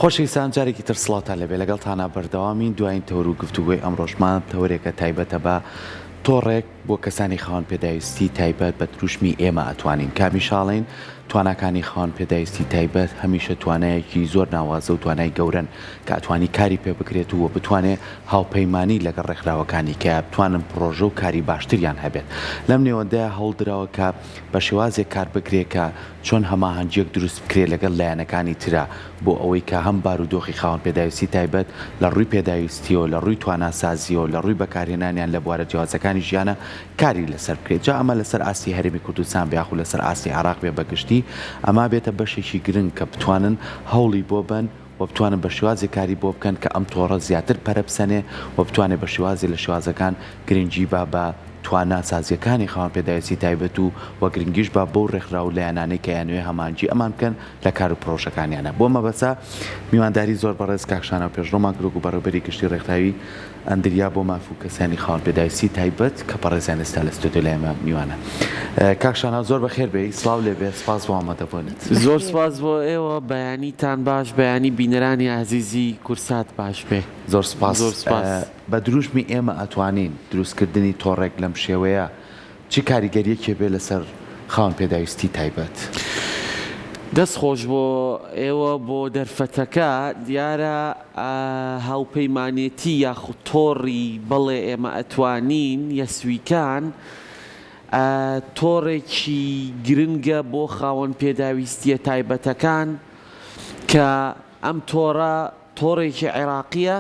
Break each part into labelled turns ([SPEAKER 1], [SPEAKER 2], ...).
[SPEAKER 1] خۆشەویستان جارێکی تر سڵاوتان لێبێ لەگەڵتانا بەردەوامین دوایین تەوەر و گفتوگۆی ئەمڕۆشمان تەوەرێکە تایبەتە بە تۆڕێک بۆ کەسانی خاوەن پێداویستی تایبەت بە دروشمی ئێمە ئەتوانین کامیشاڵین تواناکانی خاوەن پێداویستی تایبەت هەمیشە توانایەکی زۆر ناوازە و توانای گەورەن کە ئەتوانی کاری پێ بکرێت و بتوانێ هاوپەیمانی لەگەڵ ڕێکخراوەکانی کە بتوانن پڕۆژە و کاری باشتریان هەبێت لەم نێوەندەیا هەوڵدراوە کە بە شێوازێک کار بکرێ کە چۆن هەماهەنگیەک دروست بکرێ لەگەڵ لایەنەکانی ترا بۆ ئەوەی کە هەم بارودۆخی خاوەن پێداویستی تایبەت لە ڕووی پێداویستیەوە، لە ڕووی تواناسازیەوە، لە ڕووی بەکارهێنانیان لە بوارە جیاوازەکانی ژیانا کاری لەسەر بکرێت جا ئەمە لەسەر ئاستی هەرێمی کوردستان بێ یاخود لەسەر ئاستی عێراق بێ بە گشتی ئەمە بێتە بەشێکی گرنگ کە بتوانن هەوڵی بۆ بەن و بتوانن بە شێوازێک کاری بۆ بکەن کە ئەم تۆڕە زیاتر پەرە بسەنێ و بتوانێ بە شێوازێ لە شێوازەکان گرنگی با بە توانا سازیەکانی خاوەن پێداویستی تایبەت و وە گرنگیش با بەو ڕێکخراو و لایەنانەی کە ئەیانەوێ هەماهەنگی ئەمان بکەن لە کار و پڕۆژەکانیانا. بۆ مەبەسە میوانداری زۆر بەڕێز کاک شاناو پێشڕەومان کرد وەکو بەڕێوبەری گشتی ڕێکخراوی ئەندریا بۆ ماف و کەسانی خاوەن پێداویستی تایبەت کە بەڕێزیان ئێستا لە ستۆدیۆ لای ئێمە میوانە. کاک شاناو زۆر بەخێر بێی، سڵاو لێ بێ، سپاس بۆ ئامادەبوونت.
[SPEAKER 2] زۆر سپاس بۆ ئێوە، بەیانیتان باش، بەیانی بینەرانی ئازیزی کورسات باش بێ.
[SPEAKER 1] زۆر سپاس. زۆر سپاس. بە دروشمی ئێمە ئەتوانین، دروستکردنی تۆڕێک لەم شێوەیە چ کاریگەریەکی بێ لەسەر خاوەن پێداویستی تایبەت؟
[SPEAKER 2] دەست خۆش بۆ ئێوە بۆ دەرفەتەکە، دیارە هاوپەیمانێتی یاخود تۆڕی بەڵێ ئێمە ئەتوانین یەسویکان تۆڕێکی گرنگە بۆ خاوەن پێداویستیە تایبەتەکان کە ئەم تۆڕە تۆڕێکی عێراقیە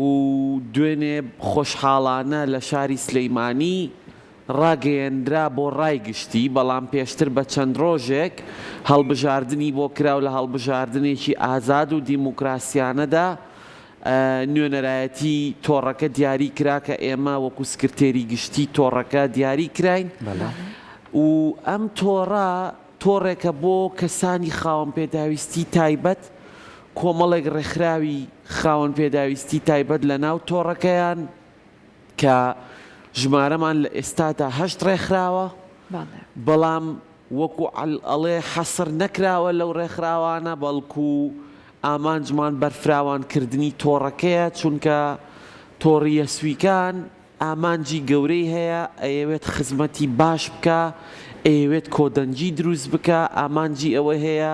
[SPEAKER 2] و دوێنێ خۆشحاڵانە لە شاری سلیمانی ڕاگەیەنرا بۆ ڕای گشتی، بەڵام پێشتر بە چەند ڕۆژێک هەڵبژاردنی بۆ کرا و لە هەڵبژاردنێکی ئازاد و دیموکراسیانەدا نوێنەرایەتی تۆڕەکە دیاری کرا کە ئێمە وەکو سکرتێری گشتی تۆڕەکە دیاری کراین و ئەم تۆڕە تۆڕێکە بۆ کەسانی خاوەن پێداویستی تایبەت کۆمەڵێک ڕێکخراوی خاوەن پێداویستی تایبەت لە ناو تۆڕەکەیان کە ژمارەمان لە ئێستادا هەشت ڕێکخراوە، بەڵام وەکو ئەڵێ حەسر نەکراوە لەو ڕێکخراوانە، بەڵکو ئامانجمان بەرفراوانکردنی تۆڕەکەیە، چونکە تۆڕی یەسویکان ئامانجی گەورەی هەیە، ئەیەوێت خزمەتی باش بکا، ئەیەوێت کۆدەنگی دروست بکا، ئامانجی ئەوەی هەیە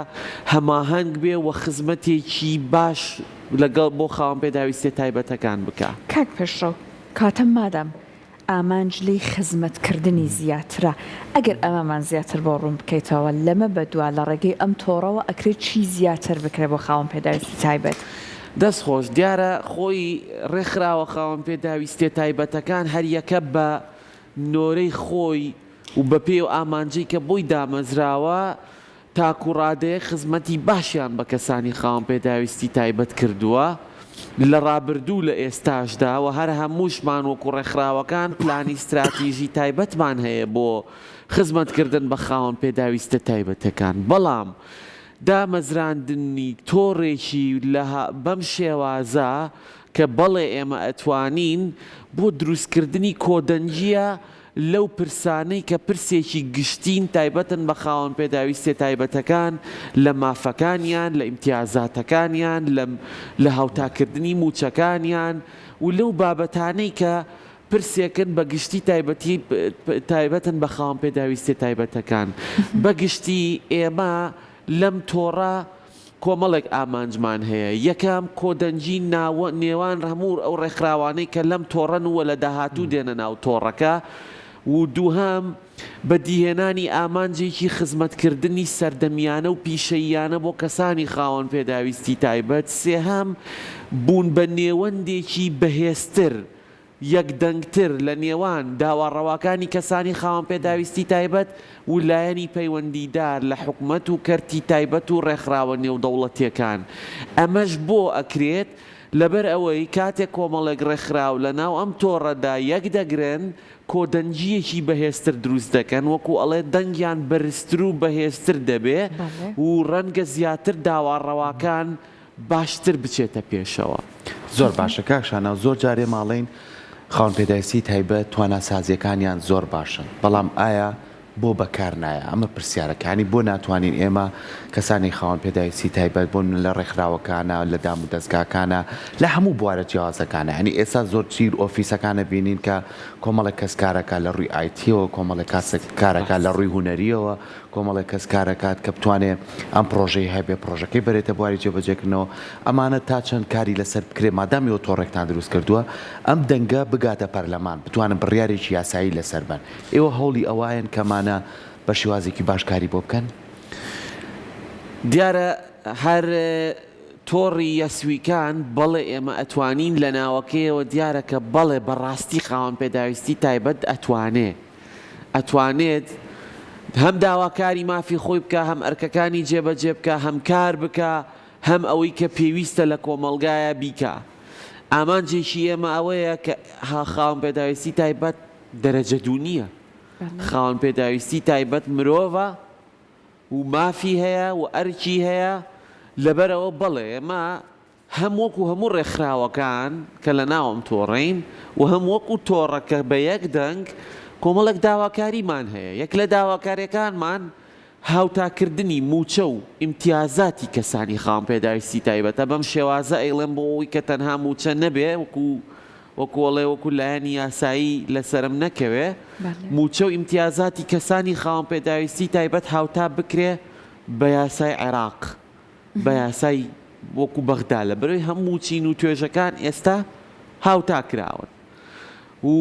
[SPEAKER 2] هەماهەنگ بێ و خزمەتێکی باش لەگەڵ بۆ خاوەن پێداویستیە تایبەتەکان بکا.
[SPEAKER 3] کاک پێشڕەو کاتە مادام ئامانج لێی خزمەت کردنی زیاترە ئەگەر ئەمەمان زیاتر بۆ ڕوون بکەیتەوە لەمە بەدوا لە ڕێگەی ئەم تۆڕەوە ئەکرێ چی زیاتر بکرێ بۆ خاوەن پێداویستی تایبەت؟
[SPEAKER 2] دەست خۆش، دیارە خۆی ڕێکخراوە خاوەن پێداویستیە تایبەتەکان هەریەکە بە نۆرەی خۆی و بەپێی ئەو ئامانجەی کە بۆی دامەزراوە تاکو ڕادەیەک خزمەتی باشیان بە کەسانی خاوەن پێداویستی تایبەت کردووە لە ڕابردوو و لە ئێستاشدا و هەر هەمووشمان وەکو ڕێکخراوەکان پلانی ستراتیژی تایبەتمان هەیە بۆ خزمەتکردن بە خاوەن پێداویستە تایبەتەکان بەڵام دامەزراندنی تۆڕێکی لە بەم شێوازە کە بەڵێ ئێمە ئەتوانین بۆ دروستکردنی کۆدەنگییە لەو پرسانەی کە پرسێکی گشتین تایبەتن بە خاوەن پێداویستیە تایبەتەکان لە مافەکانیان، لە ئیمتیازاتەکانیان، لە لە هاوتاکردنی مووچەکانیان و لەو بابەتانەی کە پرسێکن بە گشتی تایبەتی تایبەتن بە خاوەن پێداویستیە تایبەتەکان. بە گشتی ئێمە لەم تۆڕە کۆمەڵێک ئامانجمان هەیە، یەکەم، کۆدەنگی ناوە نێوان هەموو ئەو ڕێکخراوانەی کە لەم تۆڕەن و لە داهاتوو دێنە ناو تۆڕەکە و دووهەم، بەدیهێنانی ئامانجێکی خزمەتکردنی سەردەمیانە و پیشەییانە بۆ کەسانی خاوەن پێداویستی تایبەت، سێهەم، بوون بە نێوەندێکی بەهێزتر یەکدەنگتر لە نێوان داوا ڕەواکانی کەسانی خاوەن پێداویستی تایبەت و لایەنی پەیوەندیدار لە حکومەت و کەرتی تایبەت و ڕێکخراوە نێودەوڵەتیەکان. ئەمەش بۆ ئەکرێت؟ لەبەر ئەوەی کاتێک کۆمەڵێک ڕێکخراو لە ناو ئەم تۆڕەدا یەک دەگرن کۆدەنگییەکی بەهێزتر دروست دەکەن وەکو ئەڵێ دەنگیان بەرزتر و بەهێزتر دەبێ و ڕەنگە زیاتر داوا ڕەواکان باشتر بچێتە پێشەوە.
[SPEAKER 1] زۆر باشە کاک شاناز زۆر جار ئێمە ئەڵێین خاوەن پێداویستی تایبەت تواناسازیەکانیان زۆر باشن بەڵام ئایا. بۆ بەکار نایە؟ ئەمە پرسیارەکە یانی بۆ ناتوانین ئێمە کەسانی خاوەن پێداویستی تایبەت بۆ نمونە لە ڕێکخراوەکانە لە دام و دەزگاکانە لە هەموو بوارە جیاوازەکانە یانی ئێستا زۆرترین ئۆفیسەکانە بینین کە کۆمەڵێک کەس کارەکا لە ڕووی ئایتیەوە کۆمەڵێک کاس کارەکا لە ڕووی هونەریەوە کۆمەڵێک کەس کارەکات کە بتوانێ ئەم پڕۆژەی هەبێ پڕۆژەکەی بەرێتە بواری جێبەجێکردنەوە ئەمانە تا چەند کاری لەسەر بکرێ مادام ئێوە تۆڕێکتان دروست کردووە ئەم دەنگە بگاتە پەرلەمان بتوانن بڕیارێکی یاسایی لەسەر بەن ئێوە هەوڵی ئەوایەن کەمانە بە شێوازێکی باش کاری بۆ بکەن؟
[SPEAKER 2] دیارە هەر تۆڕی یەسویکان بەڵێ ئێمە ئەتوانین لە ناوەکەیەوە دیارە کە بەڵێ بەڕاستی خاوەن پێداویستی تایبەت ئەتوانێ ئەتوانێت هەم داواکاری مافی خۆی بکا هەم ئەرکەکانی جێبەجێ بکا هەم کار بکا هەم ئەوەی کە پێویستە لە کۆمەڵگایا بیکا ئامانجێکی ئێمە ئەوەیە کە خاوەن پێداویستی تایبەت دەرەجە دوو نییە خاوەن پێداویستی تایبەت مرۆڤە و مافی هەیە و ئەرکی هەیە، لەبەرئەوە بەڵێ ئێمە هەم وەکو هەموو ڕێکخراوەکان کە لە ناو ئەم تۆڕەین و هەم وەکو تۆڕەکە بە یەک دەنگ کۆمەڵێک داواکاریمان هەیە، یەک لە داواکاریەکانمان هاوتاکردنی مووچە و ئیمتیازاتی کەسانی خاوەن پێداویستی تایبەتە، بەم شێوازە ئەیڵێم بۆ ئەوەی کە تەنها مووچە نەبێ وەکو وەکو ئەڵێ وەکو لایەنی یاسایی لەسەرم نەکەوێ، مووچە و ئیمتیازاتی کەسانی خاوەن پێداویستی تایبەت هاوتا بکرێ بە یاسای عێراق، بە یاسای وەکو بەغدا لەبەرئەوەی هەموو چین و توێژەکان ئێستا هاوتا کراون و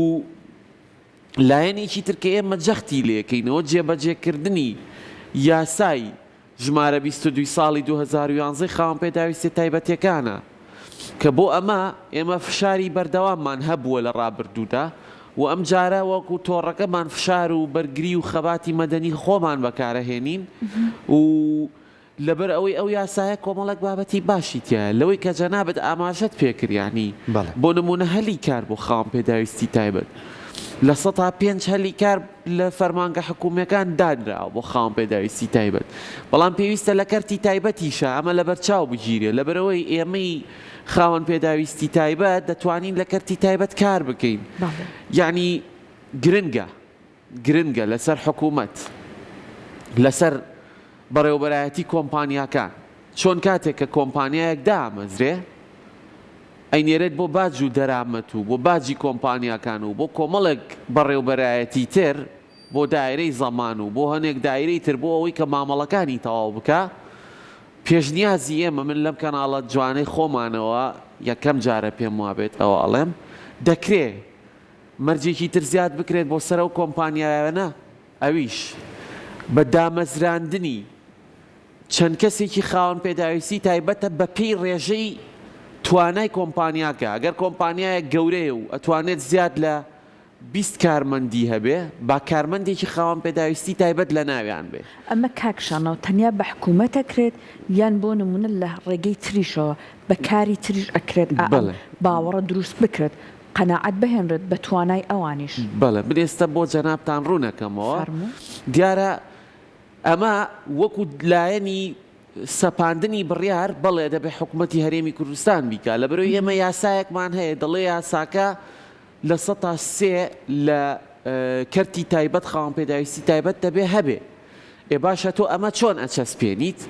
[SPEAKER 2] لایەنێکی تر کە ئێمە جەختی لێکەینەوە جێبەجێکردنی یاسای ژمارە 22 ی ساڵی 2011 ی خاوەن پێداویستیە تایبەتیەکانە کە بۆ ئەمە ئێمە فشاری بەردەواممان هەبووە لە ڕابردوودا و ئەمجارە وەکو تۆڕەکەمان فشار و بەرگری و خەباتی مەدەنی خۆمان بەکارەهێنین و لەبەر ئەوەی ئەو یاسایە کۆمەڵێک بابەتی باشی تیایە لەوەی کە جەنابت ئاماژەت پێکرد یانی
[SPEAKER 1] بەڵێ.
[SPEAKER 2] بۆ نموونە هەلی کار بۆ خاوەن پێداویستی تایبەت 5% هەلی کار لە فەرمانگە حکوومیەکان دانراوە بۆ خاوەن پێداویستی تایبەت بەڵام پێویستە لە کەرتی تایبەتیشا ئەمە لەبەرچاو بگیرێ لەبەرئەوەی ئێمەی خاوەن پێداویستی تایبەت دەتوانین لە کەرتی تایبەت کار بکەین
[SPEAKER 3] بەڵێ.
[SPEAKER 2] یانی گرنگە گرنگە لەسەر حکومەت، لەسەر بەڕێوەبەرایەتی کۆمپانیاکان، چۆن کاتێک کە کۆمپانیایەک دامەزرێ ئەینێرێت بۆ باج و دەرامەت و بۆ باجی کۆمپانیاکان و بۆ کۆمەڵێک بەڕێوبەرایەتی تر بۆ دایرەی زەمان و بۆ هەنێک دایرەی تر بۆ ئەوەی کە مامەڵەکانی تەواو بکا پێشنیازی ئێمە من لەم کەناڵە جوانەی خۆمانەوە یەکەم جارە پێم وابێت ئەوە ئەڵێم دەکرێ مەرجێکی تر زیاد بکرێت بۆ سەر ئەو کۆمپانیایانە ئەویش بە دامەزراندنی چەند کەسێکی خاوەن پێداویستی تایبەتە بە پێی ڕێژەی توانای کۆمپانیاکە ئەگەر کۆمپانیایەک گەورەیە و ئەتوانێت زیاد لە 20 کارمەندی هەبێ با کارمەندێکی خاوەن پێداویستی تایبەت لە ناویان بێ.
[SPEAKER 3] ئەمە کاک شانۆ تەنیا بە حکوومەت ئەکرێت یان بۆ نموونە لە ڕێگەی تریشەوە بە کاری تریش ئەکرێت ئا ئەم باوەڕە دروست بکرێت قەناعەت بهێنرێت بە توانای ئەوانیش.
[SPEAKER 2] بەڵێ من ئێستا بۆ جەنابتان ڕوون ئەکەمەوە.
[SPEAKER 3] فەرموو.
[SPEAKER 2] دیارە ئەمە وەکو لایەنی سەپاندنی بڕیار بەڵێ دەبێ حکومەتی هەرێمی کوردستان بیکا لەبەرئەوەی ئێمە یاسایەکمان هەیە دەڵێ یاساکە 3% لە کەرتی تایبەت خاوەن پێداویستی تایبەت دەبێ هەبێ ئێ باشە تۆ ئەمە چۆن ئەچەسپێنیت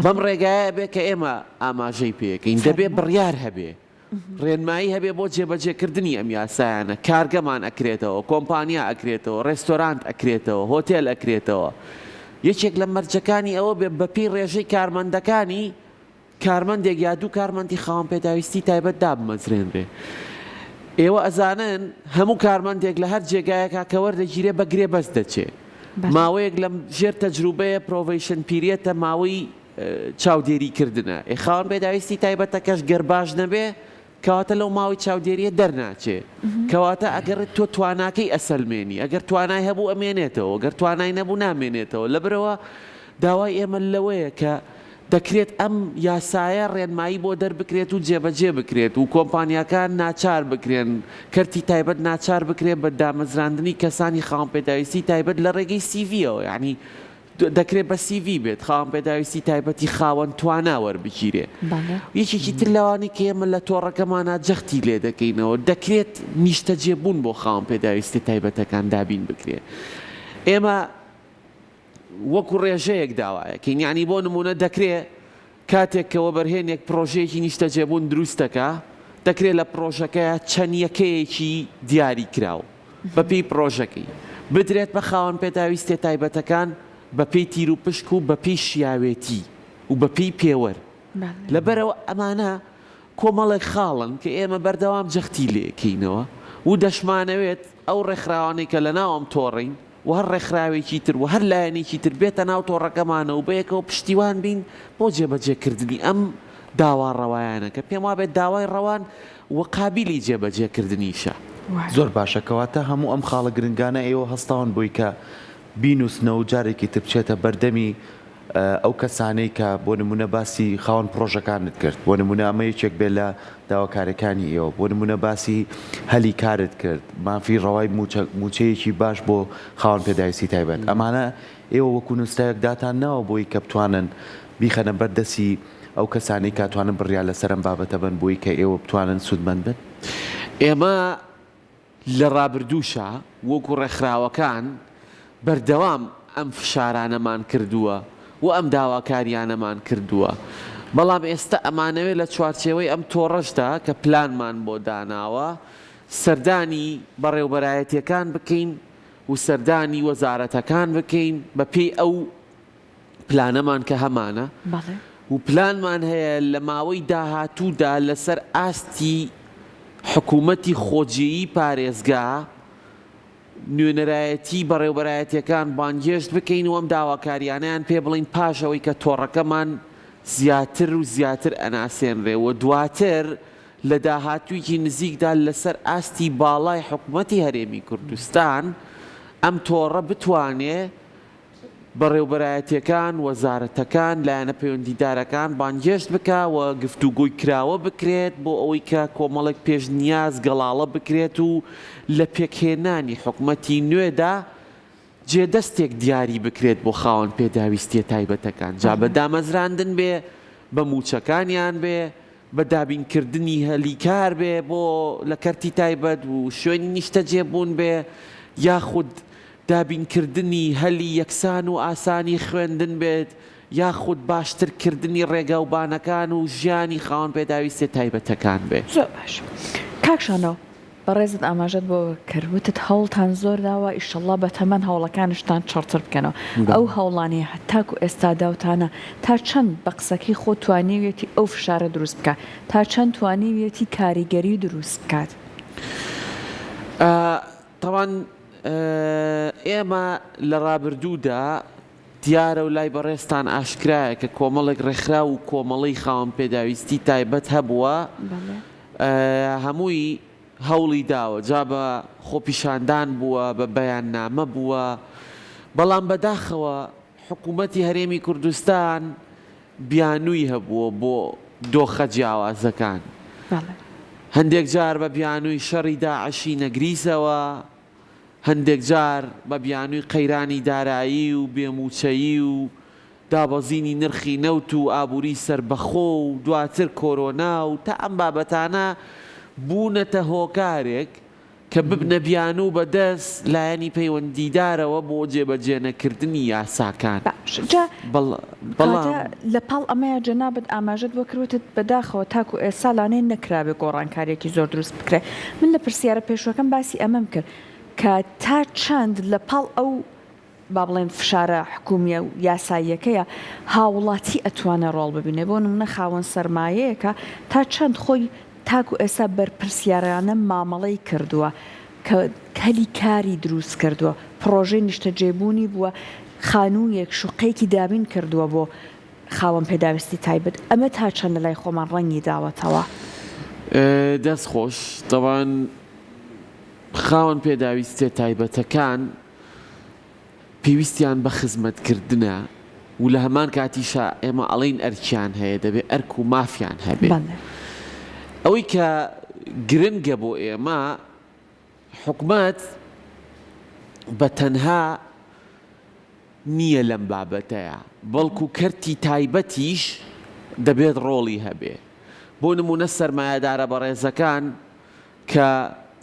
[SPEAKER 2] بەم ڕێگایە بێ کە ئێمە ئاماژەی پێکەین دەبێ بڕیار هەبێ ڕێنمایی هەبێ بۆ جێبەجێکردنی ئەم یاسایانە، کارگەمان ئەکرێتەوە، کۆمپانیا ئەکرێتەوە، ڕێستۆرانت ئەکرێتەوە، هۆتێل ئەکرێتەوە، یەکێک لە مەرجەکانی ئەوە بێ بەپێی ڕێژەی کارمەندەکانی کارمەندێک یا دوو کارمەندی خاوەن پێداویستی تایبەت دابمەزرێنرێ. ئێوە ئەزانن هەموو کارمەندێک لە هەر جێگایەکا کە وەردەگیرێ بە گرێبەست دەچێ. ماوەیەک لە ژێر تەجروبەیە probation period ە ماوەی چاودێری کردنە، ئێ خاوەن پێداویستی تایبەتەکەش گەر باش نەبێ کەواتە لەو ماوەی چاودێریە دەرناچێ، کەواتە ئەگەر تۆ تواناکەی ئەسەلمێنی ئەگەر توانای هەبوو ئەمێنێتەوە گەر توانای نەبوو نامێنێتەوە، لەبەرئەوە داوای ئێمە لەوەیە کە دەکرێت ئەم یاسایە ڕێنمایی بۆ دەربکرێت و جێبەجێ بکرێت و کۆمپانیاکان ناچار بکرێن کەرتی تایبەت ناچار بکرێت بە دامەزراندنی کەسانی خاوەن پێداویستی تایبەت لە ڕێگەی سیڤیەوە یانی دەکرێت بە سیڤی بێت، خاوەن پێداویستی تایبەتی خاوەن توانا وەربگیرێ. یەکێکی تر لەوانەی کە ئێمە لە تۆڕەکەمانا جەختی لێ دەکەینەوە، دەکرێت نیشتەجێبوون بۆ خاوەن پێداویستیە تایبەتەکان دابین بکرێ. ئێمە. وەکو ڕێژەیەک داوایەکەین یانی بۆ نمونە دەکرێ کاتێک کە وەبەرهێنێک پڕۆژەیەکی نیشتەجێبوون دروست دەکا دەکرێ لە پڕۆژەکەیا چەند یەکەیەکی دیاری کراو بەپێی پڕۆژەکەی بدرێت بە خاوەن پێداویستیە تایبەتەکان بەپێی تیروپشک و بەپێی شیاوێتی و بەپێی پێوەر لەبەرئەوە ئەمانە کۆمەڵێک خاڵن کە ئێمە بەردەوام جەختی لێکەینەوە و دەشمانەوێت ئەو ڕێکخراوانەی کە لەناو ئەم تۆڕەین و هەر ڕێکخراوێکی تر و هەر لایەنێکی تر بێتە ناو تۆڕەکەمانەوە و بەیەکەوە پشتیوان بین بۆ جێبەجێکردنی ئەم داوا ڕەوایانە کە پێم وابێت داوای ڕەوان و قابیلی جێبەجێکردنیشە.
[SPEAKER 1] زۆر باشە کەواتە هەموو ئەم خاڵە گرنگانە ئێوە هەستاون بۆی کە بینوسنەوە و جارێکی تر بچێتە بەردەمی ئەو کەسانەی کە بۆ نموونە باسی خاوەن پڕۆژەکانت کرد، بۆ نموونە ئەمە یەکێک بێت لە داواکاریەکانی ئێوە، بۆ نموونە باسی هەلی کارت کرد، مافی ڕەوای مووچە، مووچەیەکی باش بۆ خاوەن پێداویستی تایبەت، ئەمانە ئێوە وەکو نووسراوێک داتان ناوە بۆی کە بتوانن بیخەنە بەر دەستی ئەو کەسانەی کە ئەتوانن بڕیار لەسەر ئەم بابەتە بەن بۆی کە ئێوە بتوانن سوودمەند بن؟
[SPEAKER 2] ئێمە لە ڕابردووشا وەکو ڕێکخراوەکان بەردەوام ئەم فشارانەمان کردووە و ئەم داواکاریانەمان کردووە، بەڵام ئێستا ئەمانەوێت لە چوارچێوەی ئەم تۆڕەشدا کە پلانمان بۆ داناوە سەردانی بەڕێوبەرایەتیەکان بکەین و سەردانی وەزارەتەکان بکەین بەپێی ئەو پلانەمان کە هەمانە و پلانمان هەیە لە ماوەی داهاتوودا لەسەر ئاستی حکوومەتی خۆجێیی پارێزگا نوێنەرایەتی بەڕێوبەرایەتیەکان بانگهێشت بکەین و ئەم داواکاریانەیان پێ بڵێین پاش ئەوەی کە تۆڕەکەمان زیاتر و زیاتر ئەناسێنرێ و دواتر لە داهاتوویکی نزیکدا لەسەر ئاستی باڵای حکوومەتی هەرێمی کوردستان ئەم تۆڕە بتوانێ بەڕێوبەرایەتیەکان، وەزارەتەکان، لایەنە پەیوەندیدارەکان بانگهێشت بکا و گفتوگۆی کراوە بکرێت بۆ ئەوەی کە کۆمەڵێک پێشنیاز گەڵاڵە بکرێت و لە پێکهێنانی حکومەتی نوێدا جێدەستێک دیاری بکرێت بۆ خاوەن پێداویستیە تایبەتەکان جا بە دامەزراندن بێ، بە مووچەکانیان بێ، بە دابینکردنی هەلی کار بێ بۆ لە کەرتی تایبەت و شوێنی نیشتەجێبوون بێ یاخود دابینکردنی هەلی یەکسان و ئاسانی خوێندن بێت یاخود باشترکردنی ڕێگاوبانەکان و ژیانی خاوەن پێداویستیە تایبەتەکان بێ.
[SPEAKER 3] زۆر باش کاک شانۆ بەڕێزت ئاماژەت بۆ کرد وتت هەوڵتان زۆر داوە ئیشەڵا بەتەمەن هەوڵەکانشتان چڕتر بکەنەوە ئەو هەوڵانەی هەتاکو ئێستا داوتانە تا چەند بە قسەکەی خۆت توانیویەتی ئەو فشارە دروست بکات تا چەند توانیویەتی کاریگەری دروست بکات؟
[SPEAKER 2] تەبعەن ئێمە لە ڕابردوودا دیارە و لای بەڕێزتان ئاشکرایە کە کۆمەڵێک ڕێکخراو و کۆمەڵەی خاوەن پێداویستی تایبەت هەبووە هەمووی هەوڵی داوە جا بە خۆپیشاندان بووە بە بەیاننامە بووە بەڵام بەداخەوە حکوومەتی هەرێمی کوردستان بیانووی هەبووە بۆ دۆخە جیاوازەکان. هەندێک جار بە بیانووی شەڕی داعشی نەگریسەوە، هەندێک جار بە بیانووی قەیرانی دارایی و بێ مووچەیی و دابەزینی نرخی نەوت و ئابووری سەربەخۆ و دواتر کۆرۆنا و تا ئەم بابەتانە بوونەتە هۆکارێک کە ببنە بیانوو بە دەست لایەنی پەیوەندیدارەوە بۆ جێبەجێنەکردنی یاساکان.
[SPEAKER 3] باشە جا
[SPEAKER 2] بەڵام.
[SPEAKER 3] کەواتە لە پاڵ ئەمەیا جەنابت ئاماژەت بۆ کرد وتت بەداخەوە تاکو ئێستا لانەیە نەکرابێ گۆڕانکاریەکی زۆر دروست بکرێ من لە پرسیارە پێشوەکەم باسی ئەمەم کرد کە تا چەند لە پاڵ ئەو با بڵێین فشارە حکومیە و یاساییەکەیە هاوڵاتی ئەتوانێ ڕۆڵ ببینێ بۆ نمونە خاوەن سەرمایەیەکە تا چەند خۆی تاکو ئێستا بەرپرسیارانە مامەڵەی کردووە کە هەلی کاری دروست کردووە پڕۆژەی نیشتەجێبوونی بووە خانوویەک شوقەیەکی دابین کردووە بۆ خاوەن پێداویستی تایبەت ئەمە تا چەند لەلای خۆمان ڕەنگی داوەتەوە؟
[SPEAKER 2] دەست خۆش تەبعەن خاوەن پێداویستیە تایبەتەکان پێویستیان بە خزمەتکردنە و لە هەمان کاتیشا ئێمە ئەڵێین ئەرکیان هەیە دەبێ ئەرک و مافیان هەبێ. ئەوەی کە گرنگە بۆ ئێمە حکومەت بە تەنها نییە لەم بابەتەیا بەڵکو کەرتی تایبەتیش دەبێت ڕۆڵی هەبێ. بۆ نموونە سەرمایەدارە بەڕێزەکان کە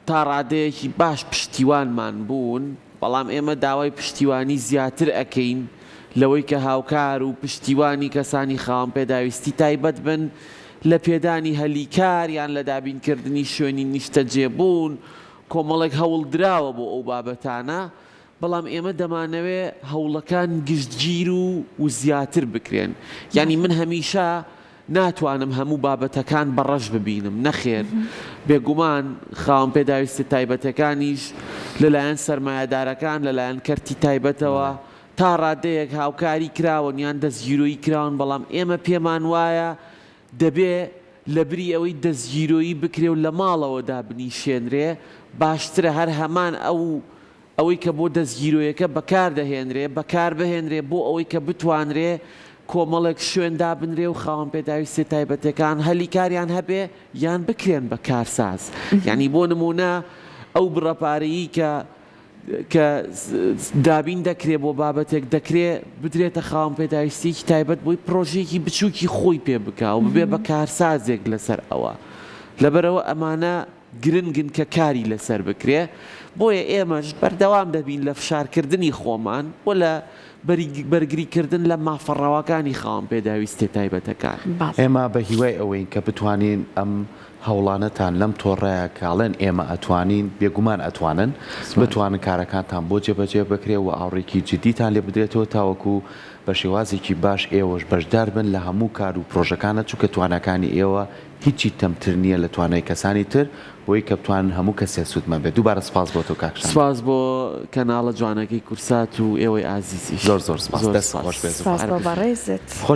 [SPEAKER 2] تا ڕادەیەکی باش پشتیوانمان بوون، بەڵام ئێمە داوای پشتیوانی زیاتر ئەکەین. لەوەی کە هاوکار و پشتیوانی کەسانی خاوەن پێداویستی تایبەت بن لە پێدانی هەلی کار یان لە دابینکردنی شوێنی نیشتەجێبوون، کۆمەڵێک هەوڵ دراوە بۆ ئەو بابەتانە، بەڵام ئێمە دەمانەوێ هەوڵەکان گشتگیر و و زیاتر بکرێن. یانی من هەمیشە ناتوانم هەموو بابەتەکان بە ڕەش ببینم، نەخێر، بێگومان خاوەن پێداویستە تایبەتەکانیش لەلایەن سەرمایەدارەکان، لەلایەن کەرتی تایبەتەوە تا ڕادەیەک هاوکاری کراون یان دەستگیرۆیی کراون، بەڵام ئێمە پێمان وایە دەبێ لەبری ئەوەی دەستگیرۆیی بکرێ و لە ماڵەوە دابنیشێنرێ، باشترە هەر هەمان ئەو ئەوەی کە بۆ دەستگیرۆیەکە بەکار دەهێنرێ، بەکار بهێنرێ بۆ ئەوەی کە بتوانرێ کۆمەڵێک شوێن دابنرێ و خاوەن پێداویستیە تایبەتەکان هەلی کاریان هەبێ یان بکرێن بە کارساز. یانی بۆ نموونە ئەو بڕە پارەیەی کە کە دابین دەکرێ بۆ بابەتێک دەکرێ بدرێتە خاوەن پێداویستیەکی تایبەت بۆی پرۆژەیەکی بچووکی خۆی پێ بکا و ببێ بە کارسازێک لەسەر ئەوە. لەبەرئەوە ئەمانە گرنگن کە کاری لەسەر بکرێ، بۆیە ئێمەش بەردەوام دەبین لە فشارکردنی خۆمان و لە بەرگریکردن لە مافە ڕەواکانی خاوەن پێداویستیە تایبەتەکان.
[SPEAKER 1] ئێمە بە هیوای ئەوەین کە بتوانین ئەم هەوڵانەتان لەم تۆڕەیا کە ئەڵێن ئێمە ئەتوانین، بێگومان ئەتوانن، بتوانن کارەکانتان بۆ جێبەجێ بکرێ و ئاوڕێکی جدیتان لێ بدرێتەوە تاوەکو بە شێوازێکی باش ئێوەش بەشدار بن لە هەموو کار و پرۆژەکانا چونکە تواناکانی ئێوە هیچی کەمتر نییە لە توانای کەسانی تر بۆی کە بتوانن هەموو کەسێ سوودمەند بێت دووبارە سپاس بۆ تۆ کاک شاندە.
[SPEAKER 2] سپاس بۆ کەناڵە جوانەکەی کورسات و ئێوەی ئازیزیش.
[SPEAKER 1] زۆر زۆر سپاس
[SPEAKER 2] زۆر
[SPEAKER 1] دەست
[SPEAKER 2] سپاس.
[SPEAKER 1] خۆش بێت
[SPEAKER 3] سپاس
[SPEAKER 1] هەر
[SPEAKER 3] بۆ
[SPEAKER 1] بژیت.
[SPEAKER 3] بەڕێزت.
[SPEAKER 1] خۆش.